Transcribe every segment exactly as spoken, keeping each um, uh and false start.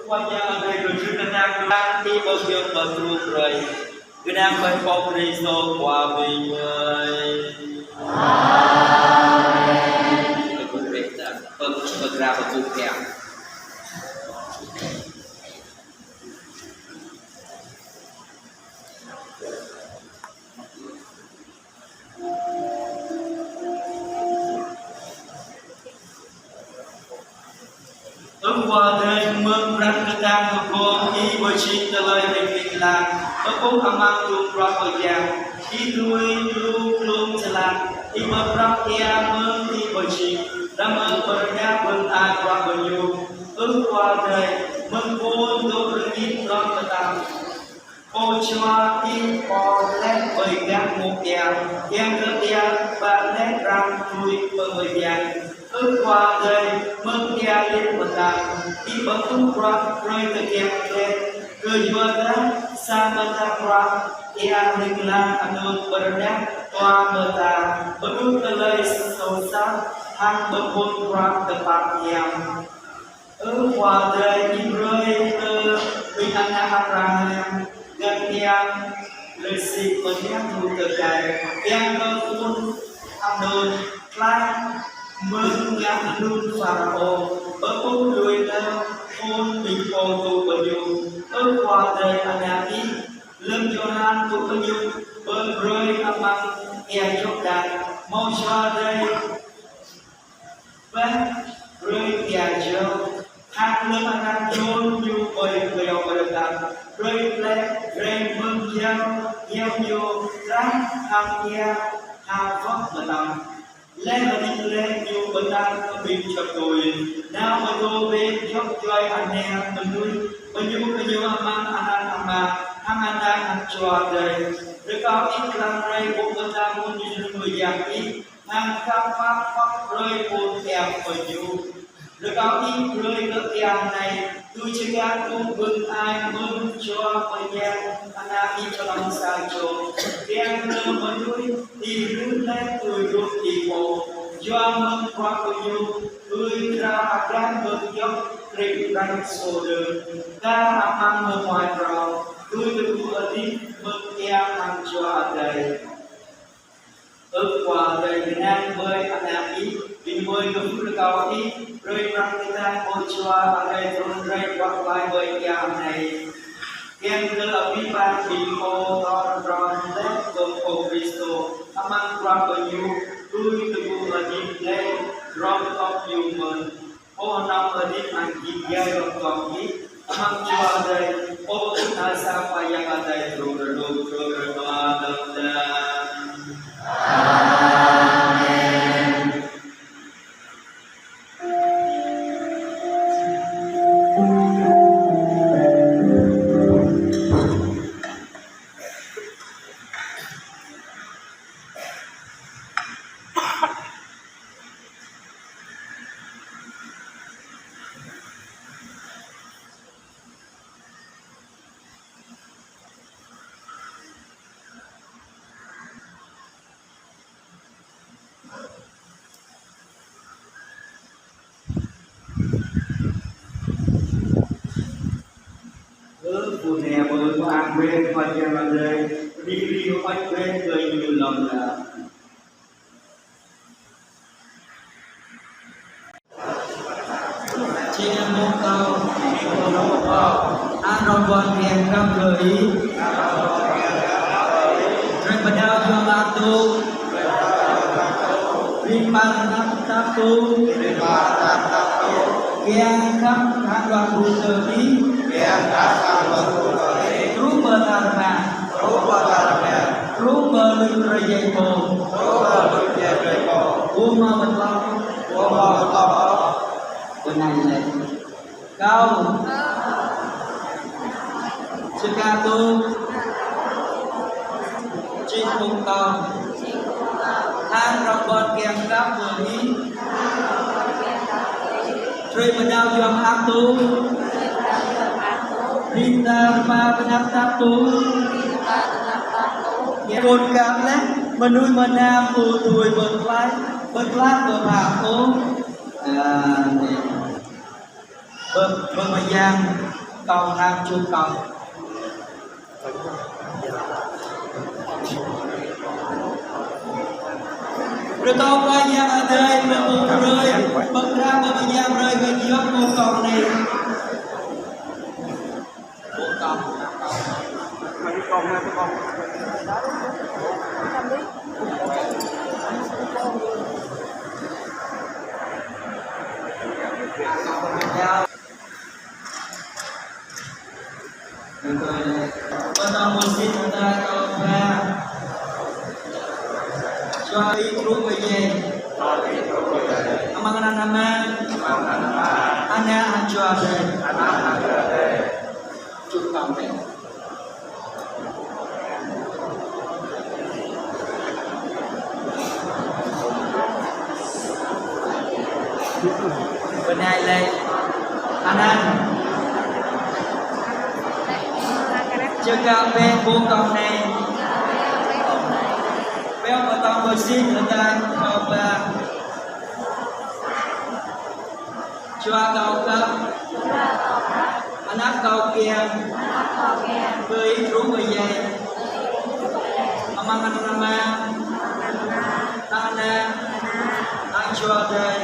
Khua Yang Adai kơ čư̆ kơnang kơ Ih, ƀơ̆ng yơh pơtruh brơi. Kơnang ƀơi Pô Kristô Khua ƀing gơmơi. Amen. Pơkra pơkra pơkra. Ơ Khua Adai, mơ̆ng prăk kơtang kơ gơ̆ng Ih pơjing tơlơi hrĕng ling lang, pơpŭ amăng tŭm bruă mơyang, Ih tui lu klŭng jơlan, Ih pơprăp ia mơ̆ng Ih pơjing, rơmang pơrơđah bơngai bruă gơñu. Ơ Khua Adai, mơ̆ng phŭn dŏ rơngit prăk kơtang. Pô Jua Ih pô laih ƀơi gah mŭk ia, kiăng kơ ia ƀă laih arăng tui pơmơyang. Ơ Khua Adai, mơ̆ng ia lip mơtam, Ih pơtŭ bruă brơi tơkeng laih. Kơyua dah sa mơta bruă ia ling lang anŭn pơrơđah dua mơta, pơƀut tơlơi soh sat, hăng pơphŭn bruă tơpă hiam. Ơ Khua Adai, Ih brơi kơ ƀing ană Abraham găn ia rơsĭ mơñam lu tơkai, kiăng kơ phŭn anŭn klaih mơ̆ng ngă hlŭn Pharaôn, pơƀut lui nao phŭn ƀing pô tŭ pơñŭm. Ơ Khua Adai, ană Ih, lơ̆m Yôhan tŭ pơñŭm, pơbrơi amăng ia Yôrdan, hmâo Jua Adai wah brơi ia jao, hăng lơ̆m arăng dŏ ñu ƀơi kơyâo bơrơkal, brơi plĕ rai mơ̆ng jao, jao ñu krah hăng ia ha wŏt mơtam. Laih hơdip laih ñu pơtă kơ ƀing čơkui, nao pơtô bĕ djŏp djuai anai mơnuih, pơñu kơ ñu amăng anăn Ama, hăng Ană, hăng Jua Adai. Rơkâo Ih klam rai ƀô̆ mơta mơnuih mơyang Ih, hăng khăp pap pap brơi phŭn ia pơñu. Rơkâo Ih brơi kơ ia anai, tui čơkă tŭ bơngai mơ̆ng Jua Mơyang Ană Ih čơlŏm sa čô, kiăng kơ mơnuih Ih rưh laih tui rup Ih pô, yua mơ̆ng bruă gơñu, tui krao agăn mơ̆ng djŏp krĭng răng sôdơ̆ng, kar amăng mơmuai phrâo, tui tơgŭ hơdip mơ̆ng ia hăng Jua Adai. Ơ Khua Adai, kơnang ƀơi ană Ih, ƀing gơmơi kơkuh rơkâo Ih, brơi prăk kơtang Pô Jua Adai trŭn rai wah laih ƀơi ia anai. Kiăng kơ abih bang ƀing pô tơl hrŏm laih kơ Pô Kristô, amăng bruă gơñu, tui tơgŭ hơdip laih hrŏm hơtŏm ñu mơ̆n. Pô hơnơ̆ng hơdip hăng git gai rŏng tŏng Ih, amăng Jua Adai, Pô Pơtŭ Asar Pơyang Adai, truh rơnŭk truh rơnua lơ̆m lăng. Amen. Ơ, phŭn anai ƀơi mơak brơi Khua Yang Adai, rĭm hrơi hơơč brơi kơ ñu lŏm lăng. Čih mơ̆ng Pơtao, Pơtao, anŭn ƀôn kiăng khăp kơ Ih. Drơi pơdao yua mă tŭ. Rĭm pă tơnap tap tŭ. Kiăng khăp hăng luă gŭ kơ Ih. Truh pơ tar pă. Truh pơ luč rơjai pô. Ƀu hmâo pơtlŏh. Pơnai lĕ. Kâo. Čơkă tŭ. Čih phŭn tŏng. Hăng rŏng ƀôn kiăng khăp kơ Ih. Drơi pơdao yua mă tŭ. Rĭm tar pă tơnap tap tŭ. Kiăng kơ laih mơnuih mơnam ƀu dưi pơklaih, pơklaih pơpha ôh. Amen. Bơ-, bơmơyang, Kâo hăng čŭt kâo. Rơkâo Khua Yang Adai mơ̆ng pơpŭ brơi, pơkra pơmơyang brơi kơ yơh mơ̆ng kâo anai. Pơtô mơsĭt hơdai kâo ba. Jua ih truh mơyang. Amăng anăn Ama. Ană hăng Jua Adai. Čŭt kâo mơ̆n. Bơnai lĕ, anăn. Čơkă bĕ ƀô̆ kâo anai. Pioh pơtô mơsĭt hơdai kâo ba. Jua kâo khăp. Ană kâo kiăng. Kơ ih truh mơyang. Amăng anăn Ama. Ană. Hăng Jua Adai.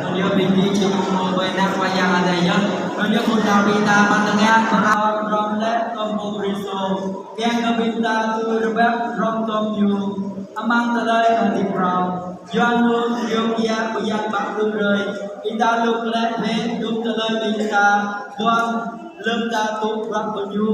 Anŭn yơh ƀing gih či mơ̆ng ƀơi anăp Khua Yang Adai yơh. Anŭn yơh ƀuh đa ƀing ta amăng tơngan pơrao hrŏm lĕ kơ pô Kristô. Kiăng kơ ƀing ta tui rơbat hrŏm kơ Ñu. Amăng tơlơi hơdip hrŏm. Yua anŭn yơh kiăng pơyơr ƀă tui brơi. Ƀing ta lŭk lĕ bĕ dŭm tơlơi ƀing ta ƀuăn lơ̆m ta tŭ bruă kơ Ñu.